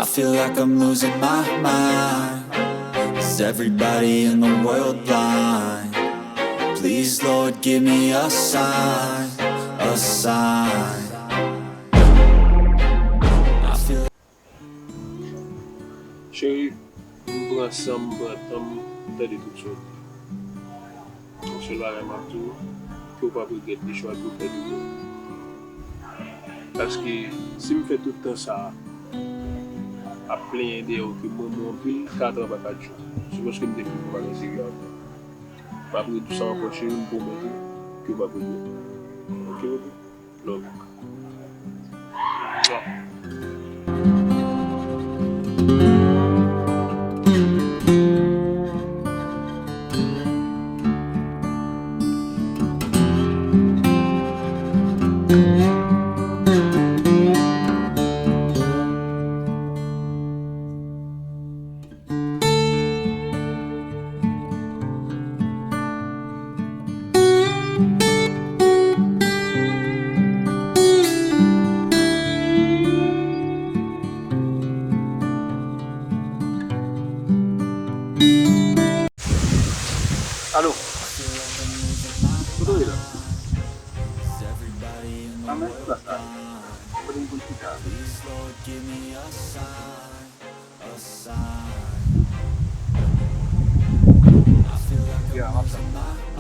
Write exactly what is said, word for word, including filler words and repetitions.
I feel like I'm losing my mind. Is everybody in the world blind? Please, Lord, give me a sign, a sign. I feel Cheri, m pran san m, m pran tan m, m tande tout sa w di. Yon sèl bagay m ap di w, ke w p ap regrèt de chwa ke w fè de mwen. Paske si m fè tout tan sa a ap plenyen dèyè w ke m renmen w anpil, katran pa kat jou. Se paske m te fin fè yon bagay serye avè w. M ap redi w sa ankò, cheri, m pwomèt ou ke w p ap regrèt. Oke, bebe? Love. Alo. Kote w ye la? Anmè, sou plas la. Kote m konn chita? Ya, m ap tann.